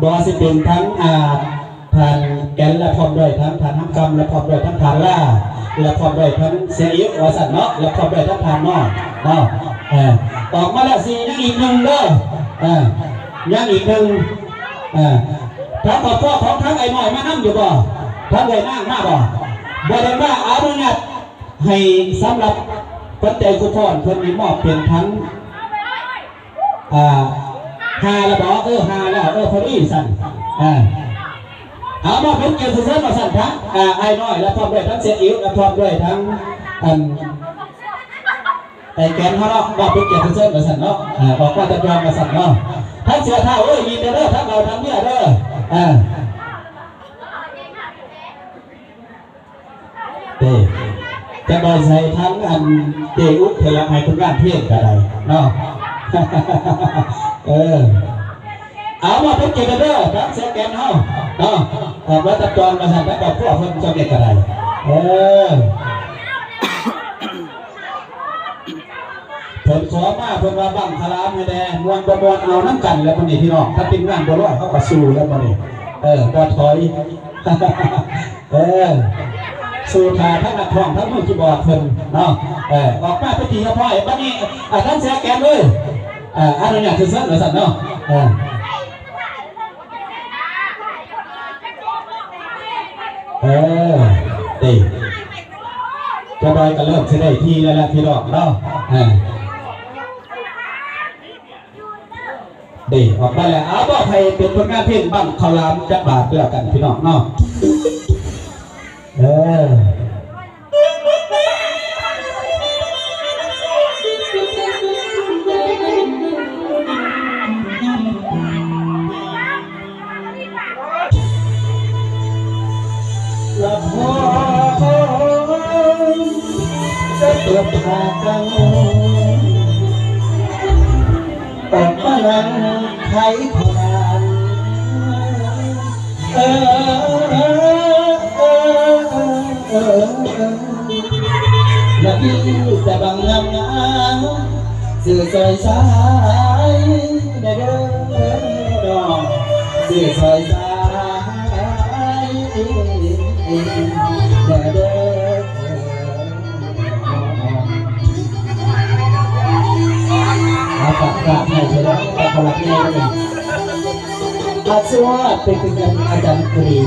ບໍ່ວ່າຊິເປັນທັງ ອ່າ ທ່ານແກ່ນ ແລະ ພ້ອມດ້ວຍທັງທ່ານຮຳຄຳ ແລະ ພ້ອມດ້ວຍທັງທ່ານລາ ແລະ ພ້ອມດ້ວຍທັງເສຍອິ້ວວ່າຊັ້ນເນາະ ແລະ ພ້ອມດ້ວຍທັງທ່ານນ້ອຍເນາະ ເອີ ອອກມາແລ້ວສີ່ ຍັງອີກໜຶ່ງເດີ ເອີ ຍັງອີກໜຶ່ງ ເອີ ທາງຄອບຄົວຂອງທາງອ້າຍນ້ອຍມານຳຢູ່ບໍ່? ທາງເອື້ອຍນາງມາບໍ່? ບໍ່ໄດ້ມາ ອະນຸຍາດໃຫ້ສຳລັບປັດໄຈຄູພອນເພິ່ນນີ້ມອບເປັນທັງ ອ່າ ຫ້າແລ້ວບໍ? ເອີ ຫ້າແລ້ວ ເອີ ພໍດີຊັ້ນ ອ່າ ເອົາ ມາເປັນກຽດເຊີນວ່າຊັ້ນ ທັງ ອ່າ ອ້າຍນ້ອຍ ແລະ ພ້ອມດ້ວຍທັງເສຍອິ້ວ ແລະ ພ້ອມດ້ວຍທັງ ອັນ ອ້າຍແກ່ນເຮົາເນາະ ມາເປັນກຽດເຊີນວ່າຊັ້ນເນາະ ອ່າ ອອກມາຈາກຈອງວ່າຊັ້ນເນາະ ທັງເສຍທ້າວເອີຍ ຍິນດີເດີ ທັງເຖົ້າທັງເມຍເດີ ອ່າ. ເອີ ຈັກໜ່ອຍໃສ່ທັງອັນເຈອຸເພິ່ນລະ ໃຫ້ເພິ່ນຮ້ອງເພງກໍໄດ້ເນາະ ເອີ ເອົາ ມາເປັນກຽດເດີ ທັງເສຍແກ່ນເຮົາເນາະ ເອີ ມາຈັບຈອງວ່າຊັ້ນ ທັງຄອບຄົວເພິ່ນຈັ່ງໃດກໍໄດ້ ເອີ. ເພິ່ນຂໍມາ ເພິ່ນວ່າບັ້ງຄະລາມໃຫ້ແດ່ ມ່ວນບໍ່ມ່ວນເອົານຳກັນແລ້ວມື້ນີ້ພີ່ນ້ອງ ຖ້າເປັນງານບົວລອຍເຮົາກໍສູ້ແລ້ວມື້ນີ້ ເອີ ບໍ່ຖອຍ ເອີ ສູ້ຖ້າທັງນັກຮ້ອງທັງມືຄີບອດເພິ່ນເນາະ ເອີ ອອກມາເປັນທີ່ຮຽບຮ້ອຍ ບັດນີ້ ອາ ທ່ານເສຍແກ່ນເອີຍ ອາ ອະນຸຍາດເຊີນວ່າຊັ້ນເນາະ ເອີ. ເອີ ເອີ ຈັກໜ່ອຍກໍເລີ່ມຊິໄດ້ທີ່ແລ້ວລະພີ່ນ້ອງເນາະ ເອີ ເດ້ ອອກມາແລ້ວ ເອົາ ມອບໃຫ້ເປັນຜົນງານເພງບັ້ງເຂົ້າຫຼາມຈັກບາດກໍແລ້ວກັນພີ່ນ້ອງເນາະ ເອີ. ລະພໍເພິ່ນຈະເປີດຜ້າກັງ ອອກມານັ່ງໄຂຂອງ ເອີ ເອີ ເອີ ເອີ ລະມີແຕ່ບັ້ງງາມໆ ຊື້ຊ່ອຍຊາຍແດ່ເດີນ້ອງ ຊື້ຊ່ອຍຊາຍແດ່ເດີ. ເອົາ ຝາກ ຝາກໃຫ້ເພິ່ນເນາະ ຝາກໃຫ້ເພິ່ນເນາະ ອາ ສະຫວັດດີ ເປັນ ເປັນອາຈານດນຕຣີ.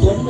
ຄົນ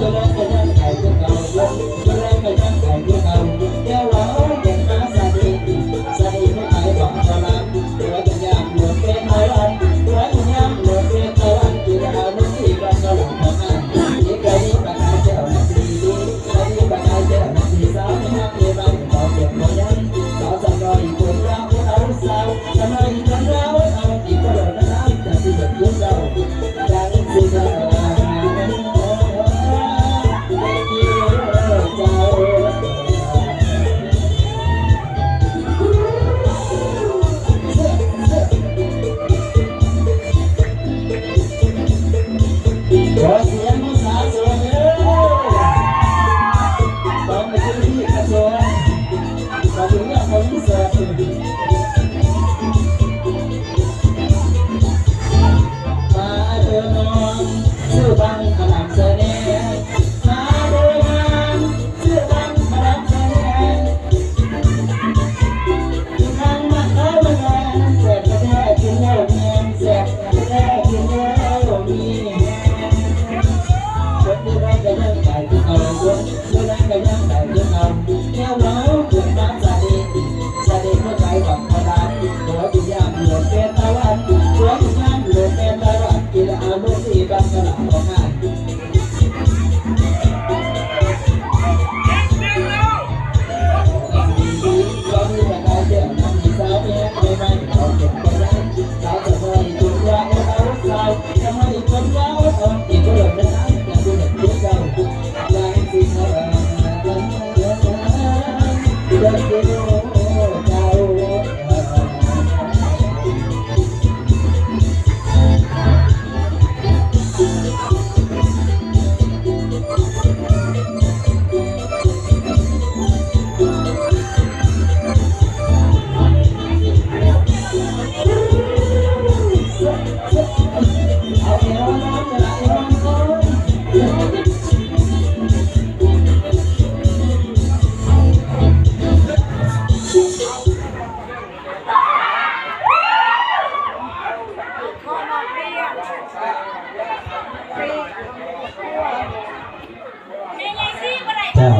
ເຈົ້າ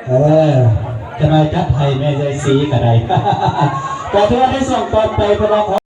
ເອີ ຈະມາຈັດໃຫ້ແມ່ຍາຍສີກະໄດ້ ກະຖືວ່າໃນຊ່ວງຕໍ່ໄປ ເພິ່ນວ່າ